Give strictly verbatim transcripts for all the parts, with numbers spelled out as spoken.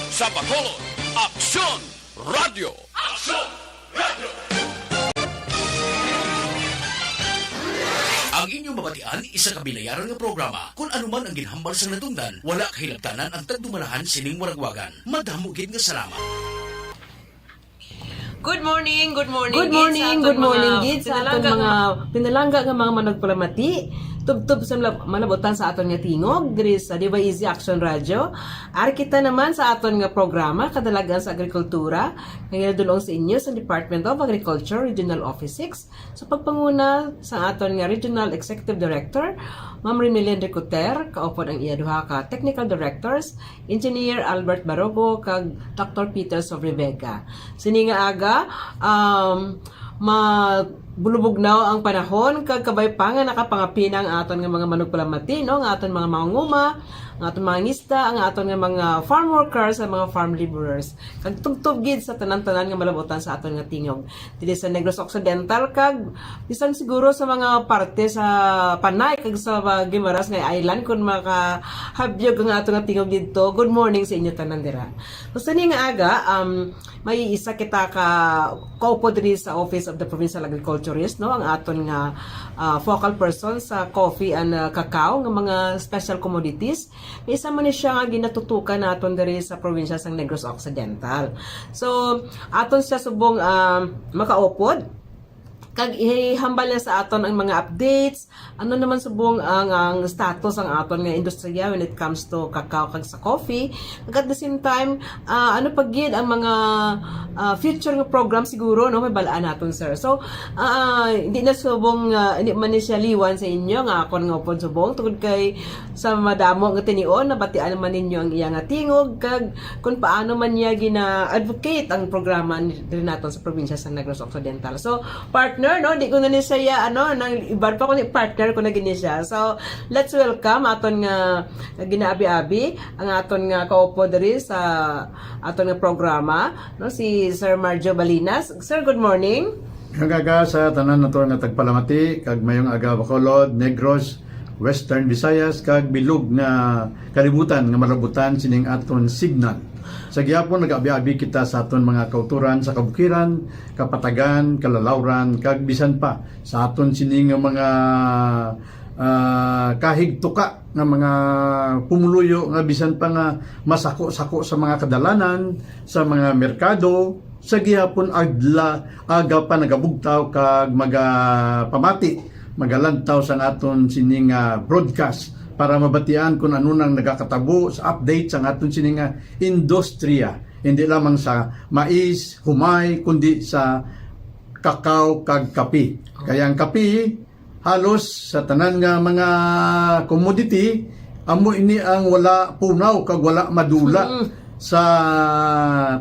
Sa Bacolod, Aksyon Radio. Aksyon Radio. Ang inyong mabatian, isa ka binayaran nga programa. Kung ano man ang ginhambal sang natungdan, wala kahilabtanan ang tagdumalahan sining waragwagan. Madamo gid nga salamat. Good morning, good morning, Good morning, good morning, gid sa aton mga pinalangga nga mga managpalamati. Tubtob sa malab-, malabutan sa aton nga tingog, diri sa Diva Easy Action Radio. Ari kita naman sa aton nga programa, Kadalagan sa Agrikultura, nga ginadul-ong sa inyo sa Department of Agriculture, Regional Office six, sa pagpanguna sa aton nga Regional Executive Director, Ma'am Rimilin Ricoter, kaupod ang iya duha ka Technical Directors, Engineer Albert Barogo kag Doctor Peter Sobrevega. Sini nga aga, um, mabulubugnaw ang panahon kag kabay pa nga nakapangapina ang aton nga mga manugpalamati, no, nga aton mga mangunguma, nga aton mga ngista, nga aton nga mga farm workers, sa mga farm laborers. Kag tubtob gid sa tanan-tanan nga malabutan sa aton nga tingog. Dili sa Negros Occidental kag bisan siguro sa mga parte sa Panay kag sa Guimaras nga Island, kung makahabyog ang ato nga tingog didto, good morning sa inyo tanan dira. So, sini nga aga, um, may isa kita ka kaupo diri sa Office of the Provincial Agriculturist, no, ang aton nga, ah, focal person sa coffee and, ah, cacao nga mga special commodities. Isa man ni siya nga ginatutukan naton diri sa probinsya sang Negros Occidental. So, aton siya subong, ah, makaupod. Kag ihambal niya sa aton ang mga updates. Ano naman subong ang, ang status ang aton nga industriya when it comes to cacao kag sa coffee. Kag at the same time, ah, ano pa gid ang mga, ah, future nga program siguro, no, may balaan naton, sir. So, ah, hindi na subong, ah, hindi man ni siya liwan sa inyo nga akon nga upod subong tungod kay sa madamo nga tinion, nabatian man ninyo ang iya nga tingog, kag kung paano man niya gina-advocate ang programa ni, diri naton sa probinsya sa Negros Occidental. So, partner, no, di ko na ni siya, ano, nang iban pa ko ni partner ko na gini siya. So, let's welcome aton nga, nga ginaabi-abi, ang aton nga kaupo diri sa aton nga programa, no, si Sir Marjo Balinas. Sir, good morning. Mayong aga sa tanan nato nga tagpalamati, kag mayong aga Bacolod, Negros, Western Visayas, kag bilog nga kalibutan nga malabutan sining aton signal. Sa gihapon, nag-abi-abi kita sa aton mga kauturan sa kabukiran, kapatagan, kalalawran, kag bisan pa sa aton sini nga mga, ah, kahigtuka nga mga pumuluyo nga bisan pa nga masako-sako sa mga kadalanan, sa mga merkado, sa gihapon adla, aga pa nagabugtaw kag magapamati, magalantaw sang aton sini nga broadcast para mabatian kung ano nang nagakatabo sa update sang aton sini nga industriya, hindi lamang sa mais, humay, kundi sa kakao kag kape. Kaya ang kape, halos sa tanan nga mga commodity, amo ini ang wala punaw kag wala madula Mm. sa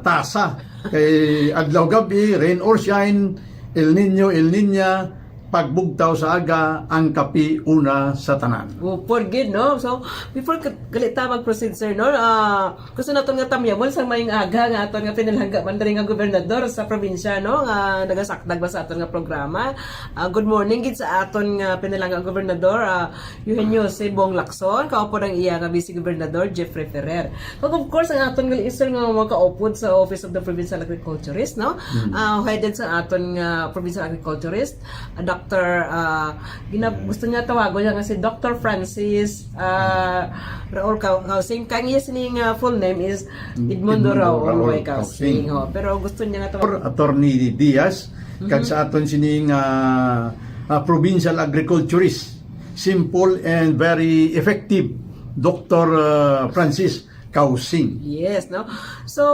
tasa. Kay adlaw gabi, rain or shine, El Niño, El Niña, pagbugtaw sa aga, ang kape una sa tanan. Upod gid, no? So, before ka-, gali ta mag-proceed, sir, no? Ah, gusto naton nga tamyamon sa mayong aga nga aton nga pinalangga man diri nga gobernador sa probinsya, no, nga nagasakdag ba sa aton nga programa. Ah, good morning gid sa aton nga pinalangga gobernador, ah, Eugenio C. Bong Lacson, kaupod ang iya nga vice gobernador Jeffrey Ferrer. Kag of course, ang aton nga liisan nga mga kaupod sa Office of the Provincial Agriculturist, no? Hmm. Ah, headed sa aton nga provincial agriculturist, ah, Doctor, ah, gina-, gusto niya tawagon niya nga si Doctor Francis, ah, Raul Cau-, Causing. Kang iya sining, ah, full name is Edmundo Edmundo Raul Raul Roy Causing. Causing. Oh, pero gusto niya nga tawag- Attorney Diaz, kag Mhm. sa aton sining, ah, ah, provincial agriculturist, simple and very effective, Doctor, ah, Francis Causing. Yes, no? So,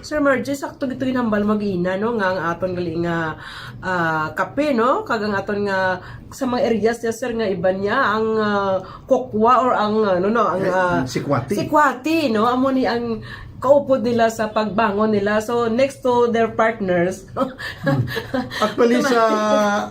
Sir Margie, sakto gid to ginhambal mo gina, no, nga ang aton gali nga, ah, kape, no, kag ang aton nga sa mga areas niya, sir, nga iban niya ang, ah, kokwa or ang, ano, no, ang, Eh, ah, ang sikwati. Sikwati, no, amo ni ang kaupod nila sa pagbangon nila. So, next to their partners. Hmm. Actually, sa,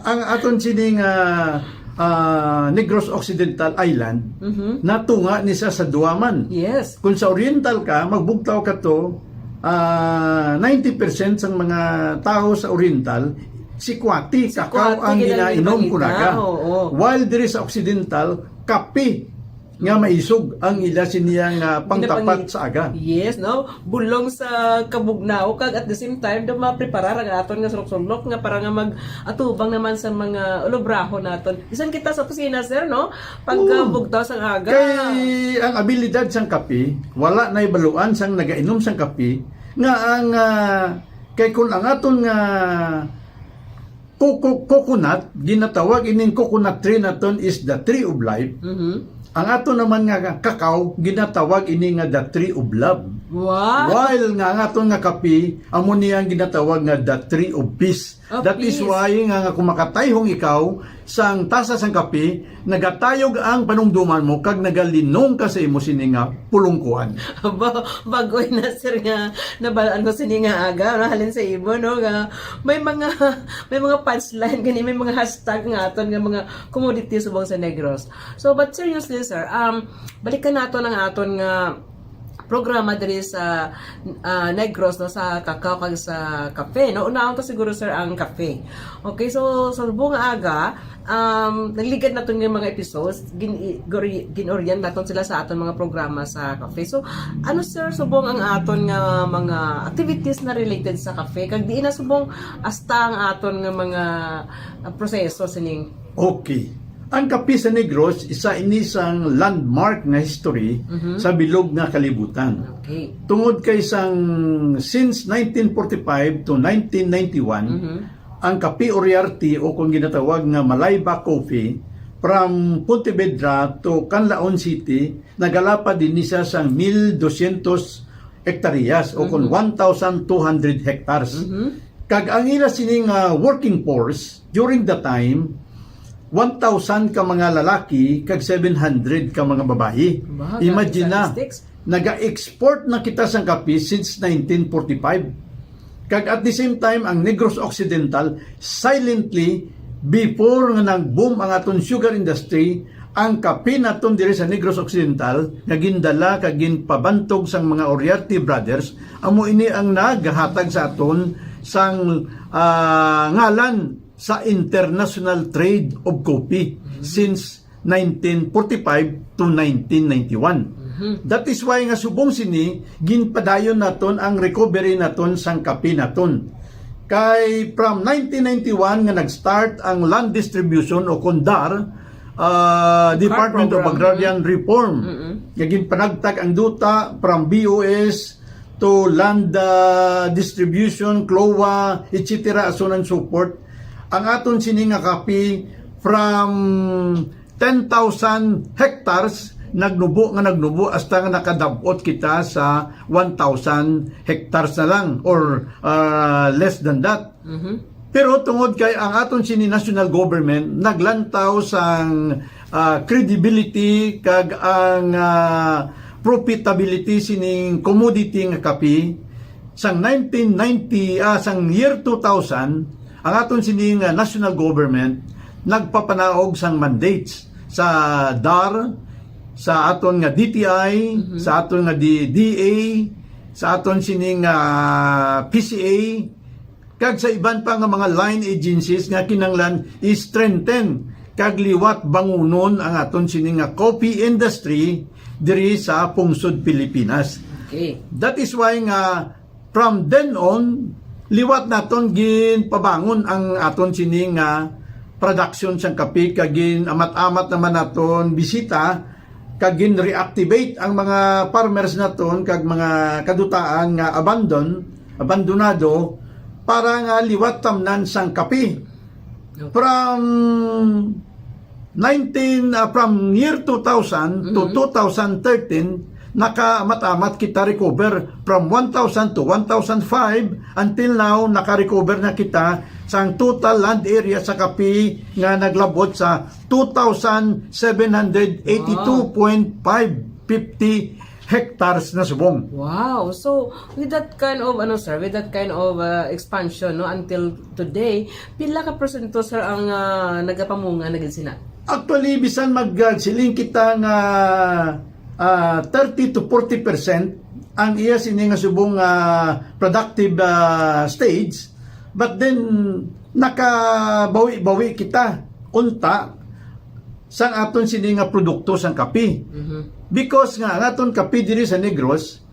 ang aton sining, ah, ah, Negros Occidental Island, Mhm. natunga ni siya sa duwa man. Yes. Kung sa Oriental ka, magbugtaw ka to, ah, ninety percent sang mga tao sa Oriental, sikwati, Sikwati, kakao ang gid ang ginainom ginapangita, kunaga. Oo. While diri sa Occidental, kape. nga maisog ang ila siniya nga pangtapat sa aga. Yes, no? Bulong sa kabugnaw, kag at the same time, daw mapreparar ang aton nga sulok-sulok nga para nga mag-atubang naman sa mga ulobrahon naton. Bisan kita sa opisina, sir, no? Pag Oo. ah, bugtaw sang aga. Kay ang abilidad sang kape, wala na ibaluan sang nagainom sang kape, nga ang ah, kay kun ang aton nga coco- coconut, ginatawag ining coconut tree naton is the tree of life. Mhm. Ang ato naman nga kakao, ginatawag ini nga the tree of love. Wow! While nga ang aton nga kape, amo niya ang ginatawag nga the tree of peace. Of That is peace. Why nga, nga kung makatayhong ikaw sang tasa sang kape, nagatayog ang panumduman mo kag nagalinong ka sa imo sini nga pulungkuan. Ba, bagoy na, sir, nga nabalaan ko sini nga aga, no? Halin sa imo, no, nga may mga may mga punchline gani, may mga hashtag nga aton nga mga commodities subong sa Negros. So, but seriously, sir, um balikan nato ang aton nga programa diri sa ah, Negros, no, sa kakao kag sa kape, no? Unahon ta siguro, sir, ang kape. Okay, so sa subong nga aga, um, nagligad naton nga mga episodes, gin gori- gin-orient naton sila sa aton mga programa sa kape. So, ano, sir, subong ang aton nga mga activities na related sa kape? Kag diin na subong hasta ang aton nga mga ah, proseso sining Okay. Ang kape sa Negros, isa ini sang landmark nga history Mhm. sa bilog nga kalibutan. Okay. Tungod kay sang since nineteen forty-five to nineteen ninety-one, Mhm. ang Kape Uriarte o kung ginatawag nga Malayba Coffee from Pontevedra to Canlaon City, nagalapad din siya sang mil dosyentos hektaryas o kung Mhm. one thousand two hundred hectares. Mhm. Kag ang ila sini nga working force during the time, one thousand ka mga lalaki kag seven hundred ka mga babayi. Ba, Imagine na, statistics. Naga-export na kita sang kape since nineteen forty-five. Kag at the same time, ang Negros Occidental silently, before nga nag-boom ang aton sugar industry, ang kape naton diri sa Negros Occidental nga gindala kag ginpabantog sang mga Uriarte brothers, amo ini ang naghatag sa aton sang ah, ngalan sa international trade of coffee since nineteen forty-five to nineteen ninety-one. That is why nga subong sini, ginpadayon naton ang recovery naton sang kape naton. Kay from nineteen ninety-one nga nag-start ang land distribution o kung DAR, ah, Department of Program. Agrarian Reform. Nga ginpanagtag ang duta from B O S to land ah, distribution, CLOA, et cetera, so on and so forth. Ang aton sini nga kape from ten thousand hectares, nagnubo nga nagnubo hasta nga nakadab-ot kita sa one thousand hectares na lang or ah, less than that. Mhm. Pero tungod kay ang aton sini national government naglantaw sang ah, credibility kag ang ah, profitability sining commodity nga kape sang nineteen ninety ah, sang year two thousand, ang aton sini nga national government nagpapanaog sang mandates sa DAR, sa aton nga D T I, sa aton nga D- DA, sa aton sini nga P C A, kag sa iban pa nga mga line agencies nga kinahanglan i-strengthen kag liwat bangunon ang aton sini nga coffee industry diri sa pungsod Pilipinas. Okay. That is why nga from then on, liwat naton ginpabangon ang aton sini nga production sang kape kag gin-amat-amat naman naton bisita kag gin-reactivate ang mga farmers naton kag mga kadutaan nga abandon, abandonado para nga liwat tamnan sang kape. From nineteen ah, from year two thousand to two thousand thirteen, nakaamat-amat kita recover from one thousand to one thousand five until now, naka-recover na kita sang total land area sa kape nga naglabot sa two thousand seven hundred eighty-two point five fifty hectares na subong. Wow. So, with that kind of, ano, sir, with that kind of uh, expansion, no, until today, pila ka porsyento, sir, ang uh, nagapamunga na gid sina? Actually, bisan magsiling kita nga ah, thirty to forty percent ang iya sini nga subong ah, productive ah, stage, but then nakabawi-bawi kita. Unta, sang aton sini nga produkto sang kape. Mhm. Because nga ang aton kape diri sa Negros,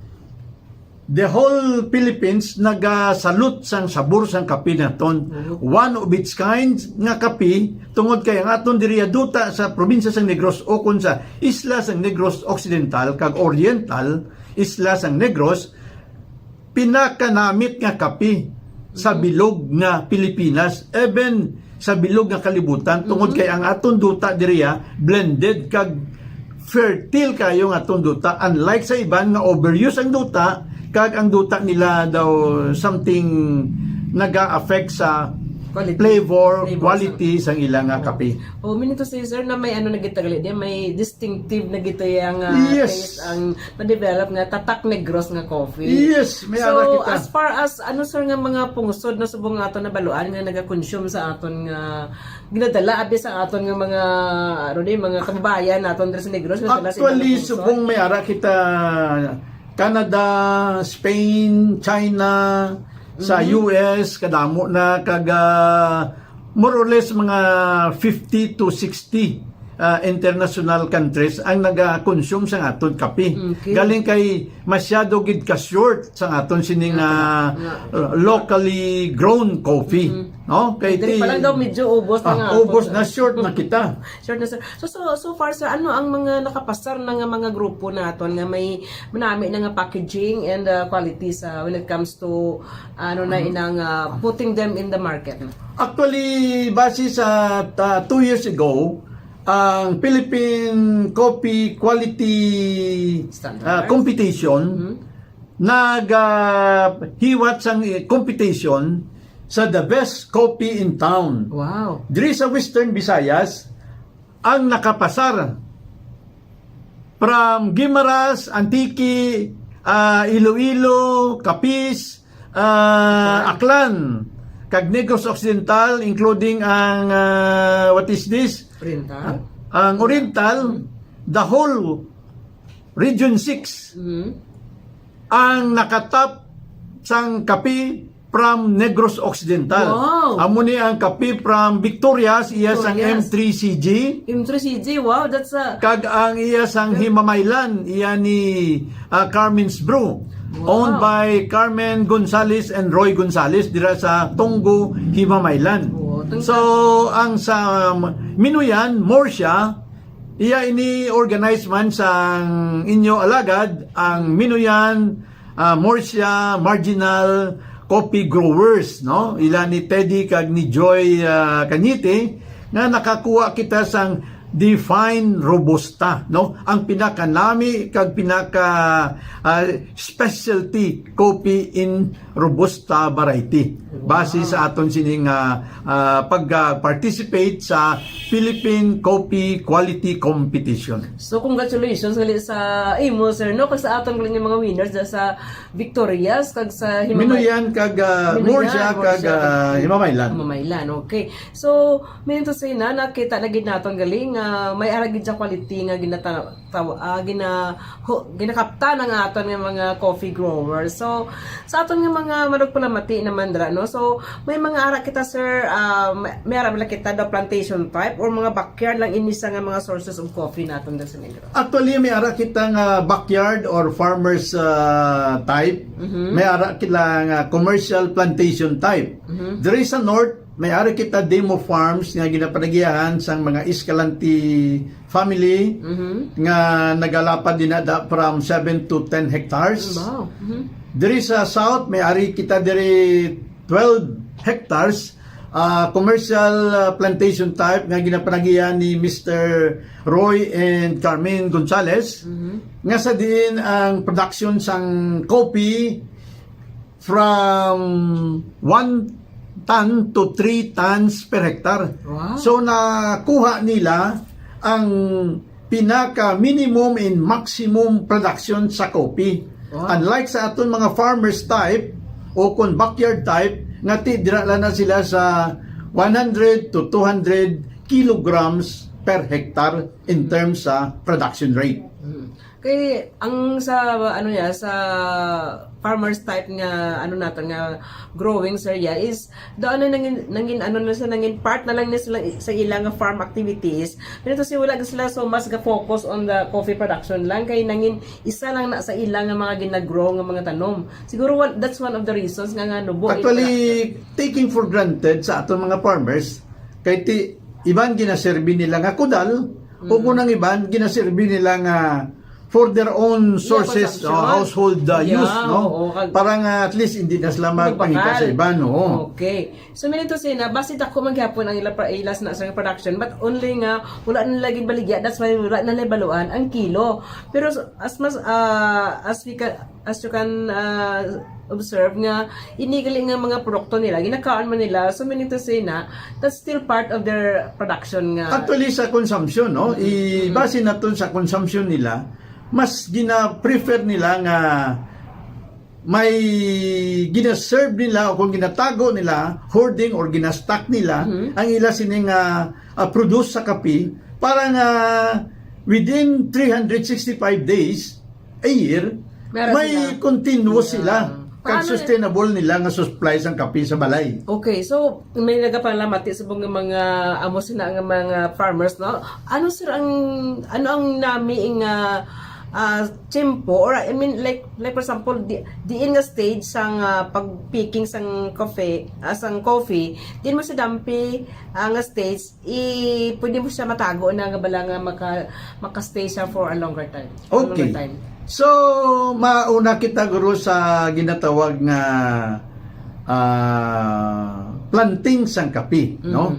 the whole Philippines nagasalot sang sabor sang kape naton. Mhm. One of its kind nga kape, tungod kay ang aton diri duta sa probinsya sang Negros o kun sa isla sang Negros Occidental kag Oriental, isla sang Negros, pinakanamit nga kape sa bilog nga Pilipinas, even sa bilog nga kalibutan, tungod kay ang aton duta diriya blended kag fertile kayo nga aton duta, unlike sa iban nga overuse ang duta kag ang duta nila daw something naga-affect sa Quality. Flavor, flavor quality sang ila nga kape. Oh, meaning to say, sir, na may ano na gitagali di, may distinctive na gito yang, ah, Yes. taste ang na-develop nga tatak Negros nga coffee. Yes, may So, ara kita. as far as, ano, sir, nga mga pungsod na subong nga aton nabaluan nga nagakonsume sa aton nga ginadala abi sa aton nga mga, ano ni, mga kababayan naton diri sa Negros, nagdala sa Actually, ilang pungsod? subong may ara kita Canada, Spain, China, sa Mhm. U S, kadamo na kag, ah, more or less mga fifty to sixty, ah, international countries ang naga-consume sa aton kape. Okay. Galing kay masyado gid ka short sa aton sining, Nga, ah, nga. locally grown coffee, Mhm. no? Kay Dali ti pa lang daw, medyo ubos na Ah, nga ubos aton. na, short na kita. Short na, sir. So, so, so far, sir, ano ang mga nakapasar na nga mga grupo naton nga may manami na nga packaging and, uh, quality sa when it comes to, ano na, Mhm. inang, uh, putting them in the market? Actually, base sa, uh, two years ago, ang Philippine Coffee Quality, Standard. uh, Competition, Mhm. nag, uh, hiwat sang, eh, competition sa the best coffee in town. Wow. Diri sa Western Visayas, ang nakapasar from Guimaras, Antique, ah, Iloilo, Capiz, ah, Aklan, kag Negros Occidental, including ang, ah, what is this? Oriental? Ang Oriental, the whole Region six, Mhm. ang nakatap sang kape from Negros Occidental. Wow. Amo ni ang kape from Victorias, iya sang Victorias. M three C G. M three C G, wow, that's a Kag ang iya sang Himamaylan, iya ni, ah, Carmen's Brew. Wow. Owned by Carmen Gonzalez and Roy Gonzalez dira sa Tonggo, Himamaylan. Wow, thank So, ang sa Minuyan, Murcia, iya ini organize man sang inyo alagad, ang Minuyan, ah, Murcia Marginal Coffee Growers, no? Ila ni Teddy kag ni Joy, ah, Cañete, nga nakakuha kita sang Define Robusta, no? Ang pinakanami kag pinaka, ah, specialty coffee in Robusta variety. Base Wow. sa aton sining, ah, ah, pag, ah, participate sa Philippine Coffee Quality Competition. So, congratulations gali sa imo, sir, no? Kag sa aton gali nga mga winners dyan sa Victorias, kag sa Himamay- Minuyan, kag, ah, Minuyan, Murcia, kag, Murcia, ah, kag Himamaylan. Himamaylan, okay. So, meaning to say na, nakita na gid naton gali nga may ara gid sa quality nga ginata-, taw-, ah, gina-, ho-, ginakapta na nga aton nga mga coffee growers. So, sa aton nga mga manugpalamati naman dira, no? So, may mga ara kita, sir, ah, may, may ara bala kita the plantation type or mga backyard lang ini sa nga mga sources of coffee naton diri sa Negros? Actually, may ara kita nga backyard or farmers, ah, type. Mhm. May ara kita nga commercial plantation type. Mhm. Diri sa north, may ara kita demo farms nga ginapanagiahan sang mga Escalante family Mhm. nga nagalapad dinada from seven to ten hectares. Wow. Mhm. Diri sa south, may ari kita diri twelve hectares, ah, commercial, ah, plantation type nga ginapanagiahan ni Mister Roy and Carmen Gonzalez, Mhm. nga sa diin ang production sang coffee from one ton to three tons per hectare. Wow. So, nakuha nila ang pinaka minimum and maximum production sa coffee. Wow. Unlike sa aton mga farmers type o kung backyard type, nga ti dira lang na sila sa one hundred to two hundred kilograms per hectare in terms sa production rate. Mm. Kay ang sa, ano niya, sa farmers type nga, ano naton, nga growing, sir, ya, is doon na nangin, nangin, ano na siya, nangin part na lang niya sila sa ila nga farm activities. Pero kasi wala sila so much ga-focus on the coffee production lang, kay nangin isa lang na sa ila nga mga ginagrow nga mga tanom. Siguro one, that's one of the reasons nga, nga nubo. Actually, taking for granted sa aton mga farmers, kay ti, iban ginaserbi nila nga kudal, o kung ang iban ginaserbi nila nga for their own sources, Consumption. Oh, household uh, Yeah, use, no? Oo, kag- Para nga at least hindi na sila magpangita Magbakal. Sa iban, oo. Okay. So, meaning to say na, basi dako man gyapon ang ila, pra- ila sa, sa production, but only nga wala na lagi baligya, that's why wala na nabaluan ang kilo. Pero s- as mas ah, as we can, as you can ah, observe nga, inigali nga mga produkto nila, ginakaon man nila. So, meaning to say na, that's still part of their production nga. Actually, sa consumption, no? I base naton sa consumption nila, mas gina-prefer nila nga may gina-serve nila o kung ginatago nila, hoarding or gina-stock nila ang ila sining ah, ah, produce sa kape para nga within three hundred sixty-five days a year, Meron may sila. Continuous Yeah. Sila kag Paano- Sustainable nila nga supply sang kape sa balay. Okay, so may nagapalamati sa mga, mga amo sina nga mga farmers, no? Ano, sir, ang, ano ang nami nga ah, tiyempo, or I mean, like, like for example, di, diin nga stage sang ah, pag-picking sang coffee, ah, sang coffee, diin mo sa dampi ah, nga stage, i pwede mo siya matago na nga bala nga maka maka-stay siya for a longer time. A longer Okay. Time. So, mauna kita, guro, sa ginatawag nga ah, planting sang kape, no?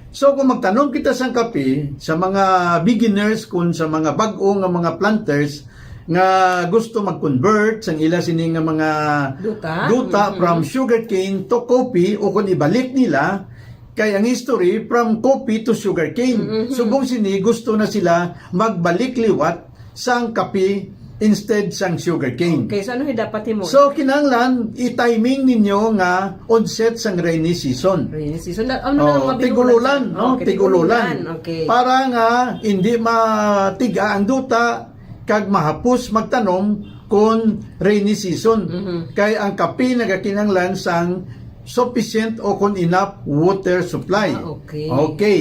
So, kung magtanom kita sang kape, sa mga beginners, kung sa mga bag-o nga mga planters nga gusto mag-convert sang ila sini nga mga Duta? duta from sugarcane to coffee, o kung ibalik nila, kay ang history from coffee to sugarcane. Subong sini, gusto na sila magbalik liwat sang kape instead sang sugarcane. Okay, so ano yung dapat himo? So, kinahanglan i-timing ninyo nga onset sang rainy season. Rainy season. Na, ano na Oh, ang mabinulan? Tig-ululan, no? Okay, Tig-ululan. Okay. Para nga hindi matiga ang duta kag mahapos magtanom kon rainy season. Mhm. Kay ang kape nagakinahanglan sang sufficient o kon enough water supply. Ah, okay. Okay.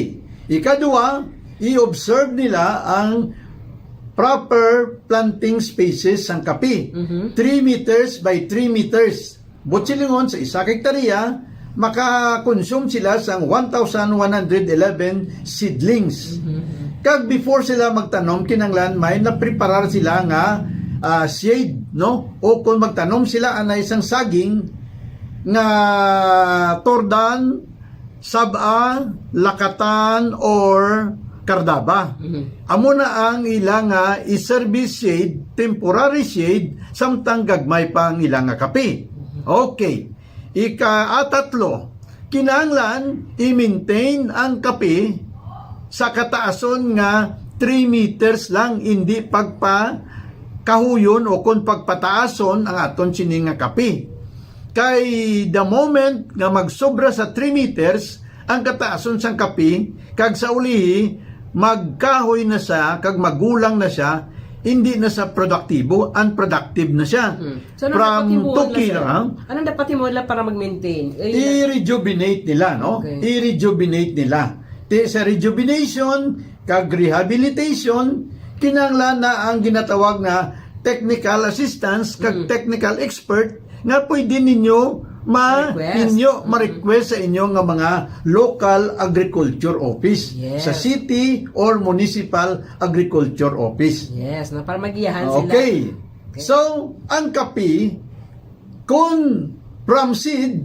Ikadua, i-observe nila ang proper planting spaces sang kape. Mhm. Three meters by three meters. Buot silingon, sa isa ka hektarya, makakonsume sila sang one thousand one hundred eleven seedlings. Kag before sila magtanom, kinahanglan may napreparar sila nga ah, shade, no? O kung magtanom sila anay sang saging nga tordan, saba, lakatan, or kardaba. Amo na ang ila nga i-service shade, temporary shade, samtang gagmay pa ang ila nga kape. Okay. Ika-, ah, tatlo, kinahanglan i-maintain ang kape sa kataason nga three meters lang, hindi pagpakahuyon o kon pagpataason ang aton sini nga kape. Kay the moment nga magsobra sa three meters ang kataason sang kape, kag sa ulihi, magkahoy na siya, kag magulang na siya, hindi na siya produktibo, unproductive na siya. Hmm. So, anong From dapat himuon tuki lang, sir? lang, Anong dapat himuon lang para mag-maintain? Eh, I-rejuvenate nila, no? Okay. I-rejuvenate nila. Ti sa rejuvenation kag rehabilitation, kinahanglan na ang ginatawag nga technical assistance kag Mm. technical expert nga pwede ninyo ma Request. ninyo Mm. ma-request sa inyo nga mga local agriculture office, Yes. Sa city or municipal agriculture office. Yes, no, para magiyahan sila. Okay. Okay. So, ang kape, kung from seed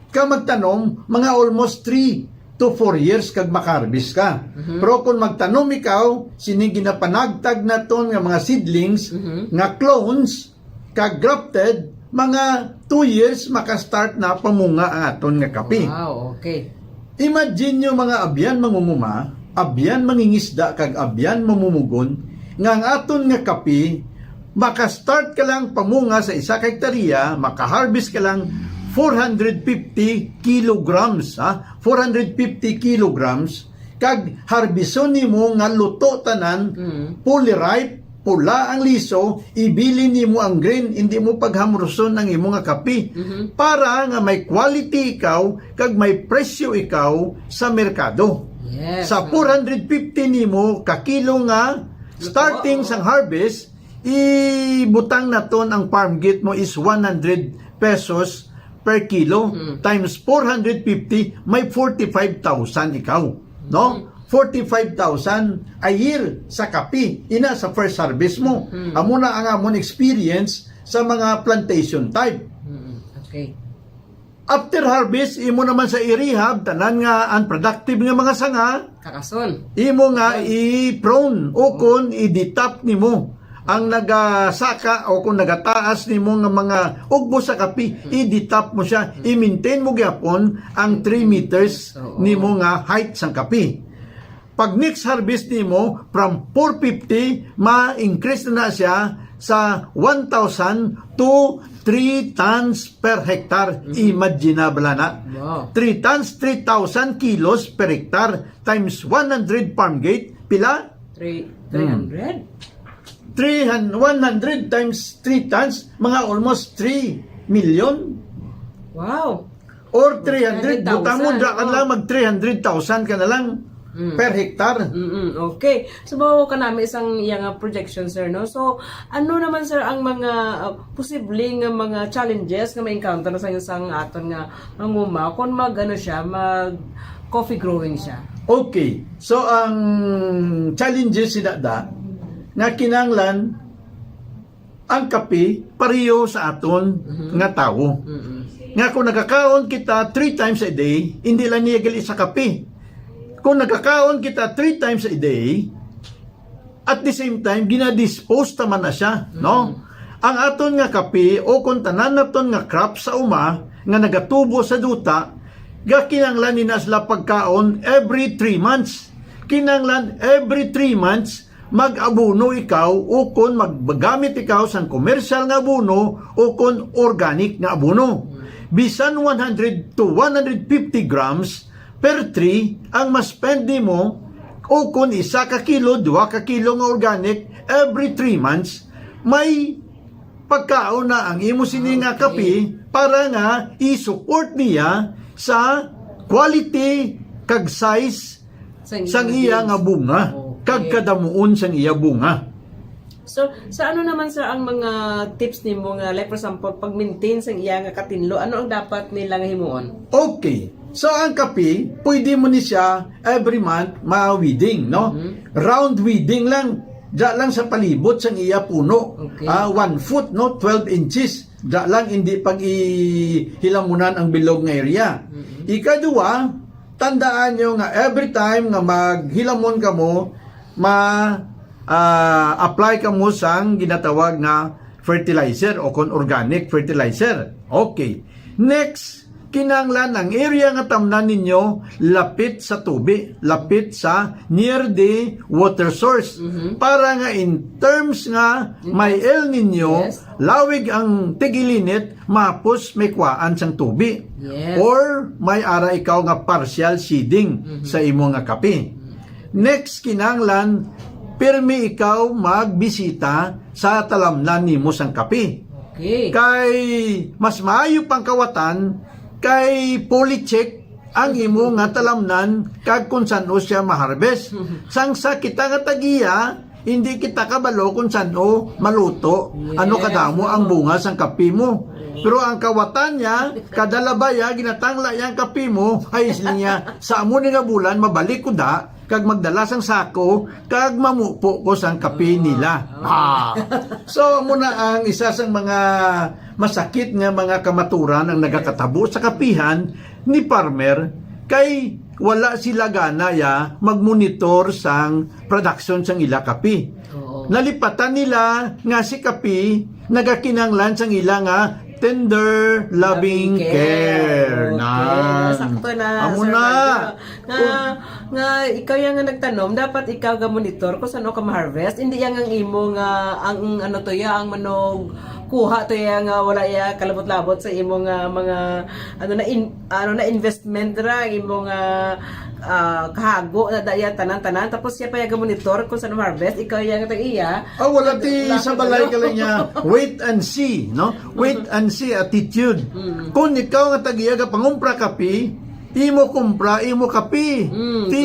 ka magtanom, mga almost three to four years kag makaharbis ka. Mhm. Pero kung magtanom ikaw, sining ginapanagtag naton nga mga seedlings, Mhm. nga clones, kag grafted, mga two years maka-start na pamunga ang aton nga kape. Wow, okay. Imagine nyo, mga abyan mangunguma, abyan mangingisda, kag abyan mamumugon, nga ang aton nga kape, maka-start ka lang pamunga sa isa ka hektarya, maka-harvest ka lang four hundred fifty kilograms, ha? Four hundred fifty kilograms, kag harbison nimo nga luto tanan, Mm. fully ripe, pula ang liso, ibilin nimo ang green, hindi mo paghamruson ang imo nga kape. Mhm. Para nga may quality ikaw, kag may presyo ikaw sa merkado. Yes, Sa oo. four hundred fifty nimo ka kilo nga, starting sang harvest, ibutang naton ang farm gate mo is one hundred pesos per kilo. Mm. Times four hundred fifty, may forty-five thousand ikaw, no? Mm. Forty-five thousand a year sa kape. Ina sa first harvest mo. Mm. Amo na ang amon experience sa mga plantation type. Mm, okay. After harvest, imo naman sa i-rehab, tanan nga unproductive nga mga sanga, Kakason. imo nga i-prune o kon i-detop nimo ang nagasaka o kung nagataas nimo nga mga ugbo sa kape, i-detop mo siya, i-maintain mo gyapon ang three meters Oo. nimo nga height sang kape. Pag next harvest nimo, from four fifty, ma-increase na, na siya sa one thousand to three tons per hectare. Mhm. Imagine na bala na. Wow. Three tons, three thousand kilos per hectare times one hundred farm gate. Pila? Three, Hmm. three hundred? Three hundred, one hundred times three tons, mga almost three million. Wow. Or three hundred, butang mo, dra ka na lang, mag three hundred thousand ka na lang Mm. per hectare. Mm-mm, okay. So, mao kanami isang iya nga projection, sir, no? So, ano naman, sir, ang mga, uh, posible nga mga challenges nga ma-encounter sa isang aton nga manguma kung mag, ano siya, mag coffee growing siya? Okay. So, ang challenges sila da, nga kinahanglan ang kape pareho sa aton Mhm. nga tawo. Mm-mm. Nga kung nagakaon kita three times a day, hindi lang niya gali sa kape. Kung nagakaon kita three times a day, at the same time, ginadispose ta man na siya, no? Mm. Ang aton nga kape o kung tanan naton nga crop sa uma nga nagatubo sa duta, gakinahanglan ni na sila pagkaon every three months. Kinahanglan every three months mag-abono ikaw o kon maggamit ikaw sang komersyal nga abono o kon organic nga abono. Bisan one hundred to one hundred fifty grams per tree ang ma-spend nimo, o kon isa ka kilo, duha ka kilo nga organic every three months, may pagkaon na ang imo sini nga Okay. kape para nga i-support niya sa quality kag size Sang sang iya nga bunga, Okay. kag kadamuon sang iya bunga. So, sa ano naman, sir, ang mga tips nimo nga, like, for example, pag-maintain sang iya nga katinlo, ano ang dapat nila nga himuon? Okay. So, ang kape, pwede mo ni siya every month ma-weeding, no? Mhm. Round weeding lang. Diya lang sa palibot sang iya puno. Okay. Ah, one foot, no? Twelve inches. Diya lang, hindi pag-ihilamunan ang bilog nga area. Mhm. Ikaduha, tandaan nyo nga every time nga maghilamon kamo, ma, ah, apply kamo sang ginatawag nga fertilizer o kon organic fertilizer. Okay. Next, kinahanglan ang area nga tamnan ninyo lapit sa tubi, lapit sa near the water source. Mhm. Para nga in terms nga may El Nino, Yes. lawig ang tig-ilinit, mahapos may kuhaan sang tubi. Yes. Or may ara ikaw nga partial shading Mhm. sa imo nga kape. Next, kinahanglan, pirmi ikaw magbisita sa talamnan nimo sang kape. Okay. Kay mas maayo pang kawatan kay fully check ang imo nga talamnan kag kung san-o siya ma-harvest. Sang sa kita nga tag-iya, hindi kita kabalo kung san-o maluto, Yes. ano kadamo ang bunga sang kape mo. Pero ang kawatan niya, kada labaya, ginatangla niya ang kape mo, ay, siling niya, sa amo ni nga bulan, mabalik ko da, kag magdala sang sako, kag mamupo ko sang kape Ah, nila. okay. Ah. So, amo na ang isa sang mga masakit nga mga kamaturan ang nagakatabo sa kapihan ni farmer, kay wala sila gana ya mag-monitor sang production sang ila kape. Oo. Nalipatan nila nga si kape nagakinahanglan sang ila nga tender loving Loving care. care. Okay, Nan. Sakto na, Amo Sir na. Marjo. Nga, Kung nga ikaw yang nga nagtanom, dapat ikaw ga monitor kung san-o ka ma-harvest. Hindi yang ang imo nga, ang ano to ya, ang manog kuha to ya nga wala ya kalabot-labot sa imo nga mga, ano na, in-, ano na, investment ra, ang imo nga ah, kahago na daya tanan-tanan, tapos siya pa yung monitor kung saan harvest, ikaw yung tag iya. Ah, wala ti sa balay ka lang niya. Wait and see, no? Wait and see attitude. Kung ikaw nga tag-iya ka pangumpra kape, imo kumpra, imo kape. Ti,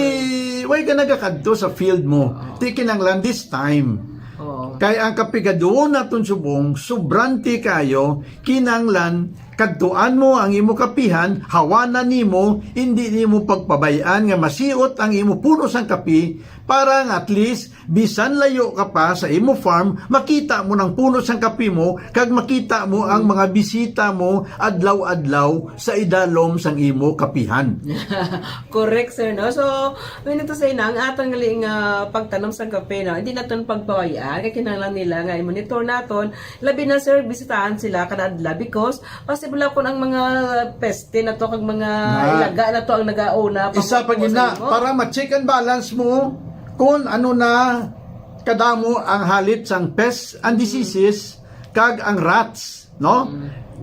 why ka nagakadto sa field mo? Ti kinanglan this time. Oo. Kay ang kapigaduon naton subong, sobrante kayo, kinanglan, kadtuan mo ang imo kapihan, hawanan nimo, hindi nimo pagpabayaan nga masiot ang imo puno sang kapi, para nga at least, bisan layo ka pa sa imo farm, makita mo nang puno sang kapi mo, kag makita mo ang mga bisita mo adlaw-adlaw sa idalom sang imo kapihan. Correct, sir, no? So, we need to say na ang atong gali nga pagtanom sang kape, no, hindi naton pagpawayaan, kay kinahanglan nila nga i-monitor naton, labi na, sir, bisitahan sila kada adlaw because possible ako ang mga peste na to kag mga Na. Ilaga na to ang nagauna. Isa pa gina, para ma-check and balance mo kung ano na kadamo ang halit sang pest and diseases kag ang rats, no?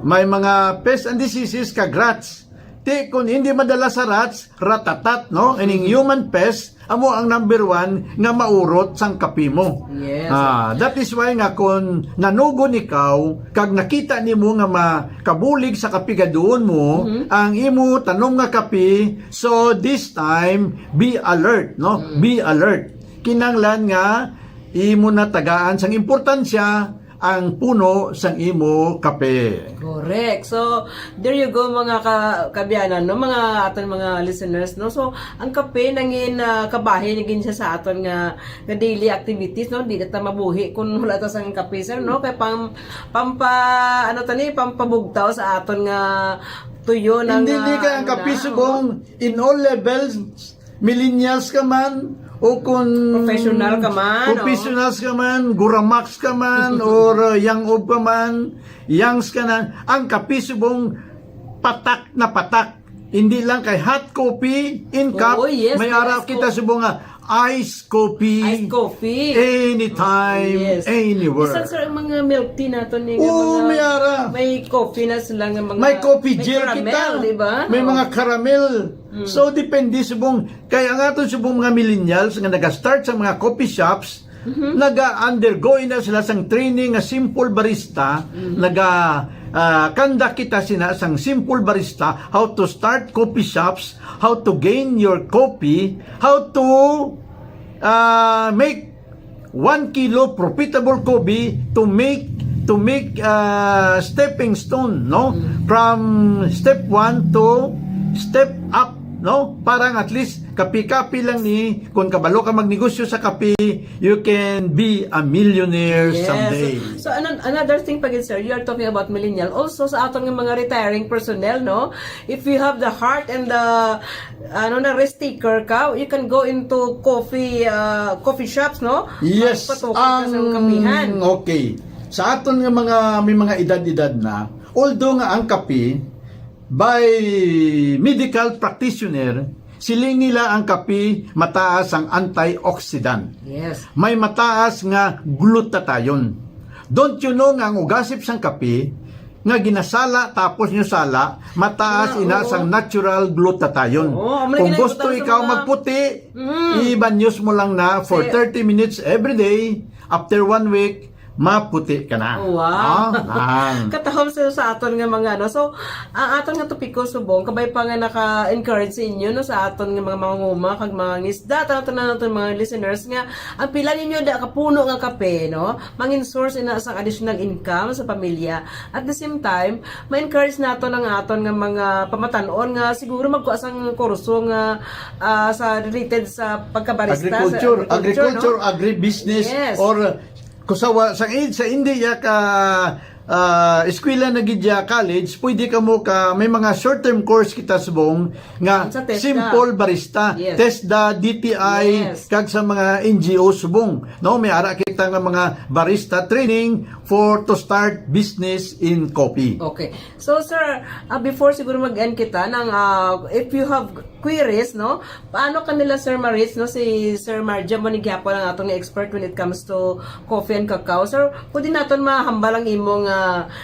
May mga pest and diseases kag rats. Ti kung hindi madala sa rats, ratatat, no? Ining human pest amo ang number one nga maurot sang kape mo. Yes. Ah, that is why nga kung nanugon ikaw kag nakita nimo nga makabulig sa kapigaduon mo ang imo tanom nga kape, so this time be alert, no? Be alert. Kinanglan nga imo na tagaan sang importansya ang puno sang imo kape. Correct. So, there you go, mga ka kaabyanan, no, mga aton mga listeners, no. So, ang kape nangin ah, kabahin nagin siya sa aton nga nga daily activities, no. Di ta mabuhi kung wala ta sang kape, sir, no. Kay pang pampa ano tani, pampabugtaw sa aton nga tuyo na Hindi nga, ni kay ang ano kape na, subong in all levels, millennials ka man, o kung Professional ka man, professionals ka man, guramax ka man, or uh, young of ka man, youngs ka na, ang kape subong patak na patak. Hindi lang kay hot coffee in cup, Oo, yes, may may ara ice kita coffee. Subong nga ice coffee. Ice coffee. Anytime, Yes. anywhere. Bisan, sir, ang mga milk tea naton ni nga Oo, mga may ara. May coffee na sila nga mga May coffee gel caramel, kita. Di ba? May Oh. Mga caramel. So, depende subong. Kay ang aton subong mga millennials nga nag-start sa mga coffee shops, naga-undergo na sila sang training nga simple barista, naga ah, conduct kita sina sang simple barista, how to start coffee shops, how to gain your coffee, how to ah, make one kilo profitable coffee to make to make ah, stepping stone, no? From step one to step up, no? Parang at least kapi-kapi lang ni, kung kabalo ka magnegosyo sa kape, you can be a millionaire Yes. Someday. So, so ano, another thing pa gid, sir, you are talking about millennial. Also, sa aton nga mga retiring personnel, no? If you have the heart and the ano na risk taker ka, you can go into coffee uh, coffee shops, no? Yes, Magpatukod ka sa ang kapihan. Okay. Sa aton nga mga may mga edad-edad na, although nga ang kape by medical practitioner, siling nila ang kape mataas ang antioxidant. Yes. May mataas nga glutathione. Don't you know nga ang ugasip sang kape nga ginasala tapos nyo sala, mataas Ah, ina oo. Sang natural glutathione. Oo, amo na Kung ginagawa gusto sa ikaw mga magputi, Mm. ibanyos mo lang na for Kasi thirty minutes every day. After one week, maputi ka na. Wow. Ah, ah. Katahom sa, sa aton nga mga ano. So, ang aton nga topiko subong, kabay pa nga naka-encourage sa inyo, no, sa aton nga mga mangunguma kag mga ngisda, tanan-tanan naton mga listeners nga ang pila ninyo da kapuno nga kape, no, mangin source ina sang additional income sa pamilya. At the same time, ma-encourage naton ang aton nga mga pamatan-on nga siguro magkuha sang kurso nga ah, sa related sa pagkabarista, sa Agriculture, agriculture, agriculture, no? Agribusiness, Yes. Or kusawa sa sa India ka ah, eskwela na gid ya, college, pwede ka mo ka may mga short-term course kita subong nga Sa TESDA. simple barista, Yes. TESDA, D T I, Yes. Kag sa mga N G O subong, no, may ara kita nga mga barista training for to start business in coffee. Okay. So, sir, ah, before siguro mag-end kita, nang, ah, if you have queries, no, paano kanila, sir, ma-reach, no, si Sir Marja mo ni gihapon ang atong expert when it comes to coffee and cacao. Sir, pwede naton mahambal ang imong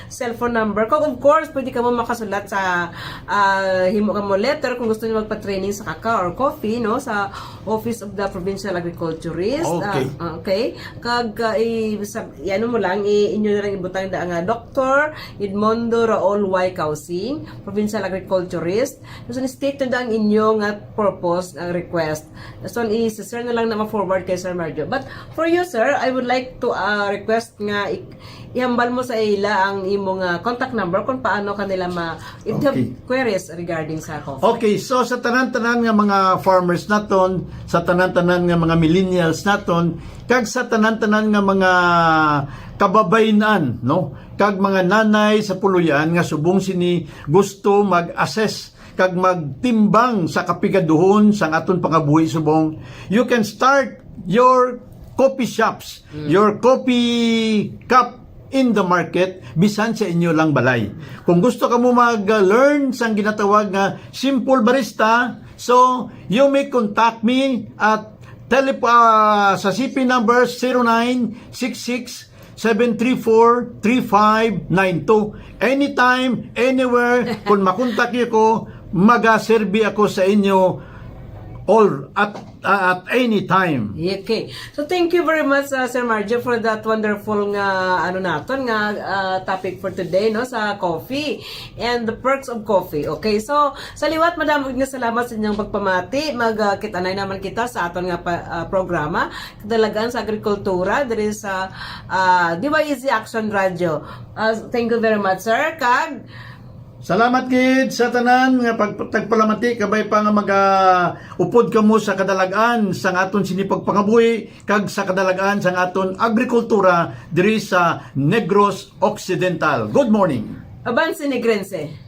cellphone number. Kag of course, pwede kamo makasulat sa, ah, himo kamo letter kung gusto niyo magpa-training sa kakao or coffee, no, sa Office of the Provincial Agriculturist. Okay. Ah, okay. Kag, ah, i-, sa, ano mo lang, i-, inyo na lang ibutang da nga Doctor Edmondo Raul Y. Causing, Provincial Agriculturist. So, state na ang inyo nga purpose, ang request. So, i-, si sir na lang na ma-forward kay Sir Marjo. But for you, sir, I would like to, ah, request nga i-, ihambal mo sa ila ang imong, ah, contact number kung paano kanila ma-, if they have Okay. queries regarding sa coffee. Okay, so sa tanan-tanan nga mga farmers naton, sa tanan-tanan nga mga millennials naton, kag sa tanan-tanan nga mga kababayen-an, no? Kag mga nanay sa puloy-an nga subong sini gusto mag-assess kag magtimbang sa kapigaduhon sang aton pangabuhi subong, you can start your coffee shops, your coffee cup in the market, bisan sa inyo lang balay. Kung gusto kamo mag-learn sang ginatawag nga simple barista, so you may contact me at tele-, ah, sa C P number zero nine six six seven three four three five nine two. Anytime, anywhere, kung makontak niyo ko, magaserbi ako sa inyo all at at any time. Okay. So thank you very much, uh, Sir Marjo, for that wonderful nga, ano naton, nga, uh, topic for today, no, sa coffee and the perks of coffee. Okay. So sa liwat, madamo nga salamat sa inyong pagpamati. Magkita na naman kita sa aton nga pa, uh, programa, Kadalagan sa Agrikultura, diri sa, uh, D Y E Z Action Radio. Uh, thank you very much, sir. Kag Salamat gid sa tanan nga pag-, tagpalamati, kabay pa nga maga-upod kamo sa kadalag-an sang aton sini pagpangabuhi kag sa kadalag-an sang aton agrikultura diri sa Negros Occidental. Good morning. Avance Negrense.